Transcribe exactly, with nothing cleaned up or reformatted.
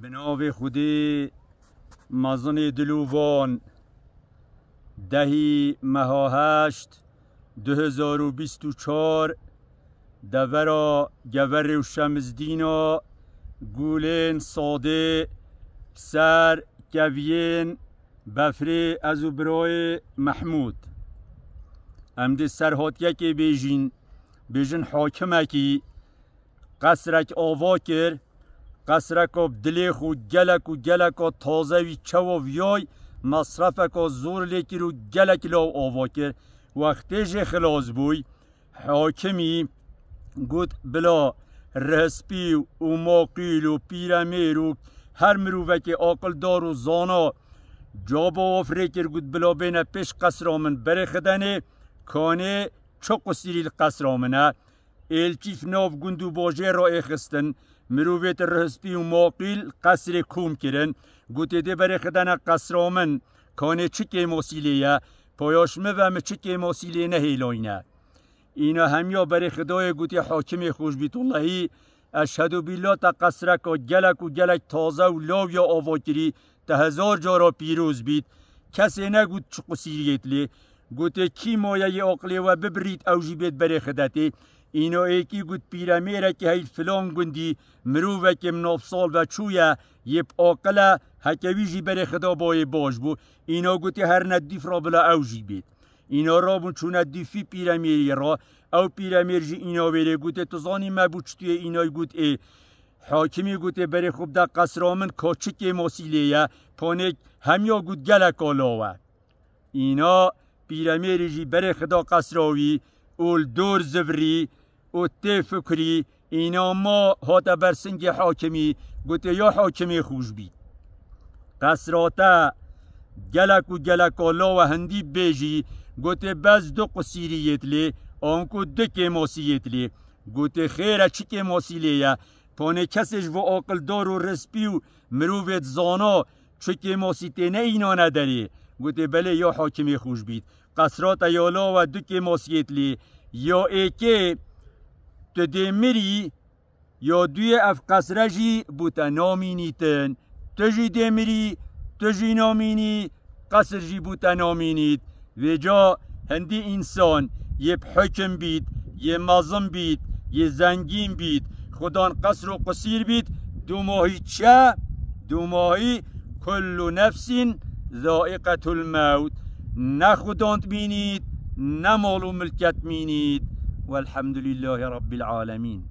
Bi navê Xwedê mezinê dilovan, dehî meha heşt, du hezar û bîst û çar, devera Geverê û Şemizdîna, gulên sadê, ser keviyên befrê ez û birayê Mehmûd. Em dê serhatiyekê bêjîn, bêjin hakimekî qesrek ava kir, qesreka bi dilê xwe gelek û geleka taze wî çawa viyay, mesrefeka zor lê kir û gelek law ava kir. Wextê jê xilas bûy, hakimî got, bila rihispî û maqîl û pîremêr û her mirovekê aqildar û zana caba wafirê kir, got, bila bêne pêş qesra min berê xidenê, kanê çi qusîrî li qesra min e. Êlçîf nav gund û bajêr ra êxistin, mirovêt rihispî û maqîl qesrê kom kirin. Gotê, dê berê xidene qesra min, kanê çi kêmasî lê ye, payaş mi ve mi çi kêmasî lê nehêlayne. Îna hemiya berê xidayê gotê, hakimê xweş bît, wellehî, eşhedû bîllah te qesreka gelek û gelek taze û law ya ava kirî, te hezar cara pîroz bît. Kesê negot çi qusîriyêt lê. Gotê, kî maye yê aqilê we bibirît, ew jî bêt berê xidetê. Îna êkî got, pîremêrekî hey filan gundî, mirovekê min navsal ve çûye, yê bi aqil e, heke wî jî berê xida bayê baş bû. Îna gotê, herine dîf ra bila ew jî bêt. Îna rabûn çûne dîfî pîremêrî ra. Ew pîremêr jî îna wêrê gotê, tu zanî me bû çi tu yê? Îna got, ê. Hakimî gotê, berê xwe bide qesra min, ka çi kêmasî lê ye. Panê hemiya got, geleka law e. Îna pîremêrî jî berê xida qesra wî û li dor zivirî û tê fikirî, îna ma hate ber singê hakimî, gotê, ya hakimê xweş bît. Qesra te gelek û geleka law e, hindî bêjî, gotê, bes du qusîrî yêt lê, anku du kêmasî yêt lê. Gotê, xêr e, çi kêmasî lê ye? Panê kesê ji vo aqildar û rispî û mirovêt zana, çi kêmasî tê ne îna ne derê. Gotê, belê, ya hakimê xweş bît. Qesra te ya law e, du kêmasiyêt lê. Ya êkê, tu dê mirî, ya duyê ev qesre jî bû te namînîtin. Tu jî dê mirî, tu jî namînî, qesr jî bû te namînît. Vêca hindî însan yê bi hukim bît, yê mezin bît, yê zengîn bît, xudan qesr û qusîr bît, dûmahî çi ye? Dûmahî kullu nefsîn zaiqetul mewt. Ne xudan dimînît, ne mal û milket dimînît. Welhamdulîllahî Rabbil alemîn.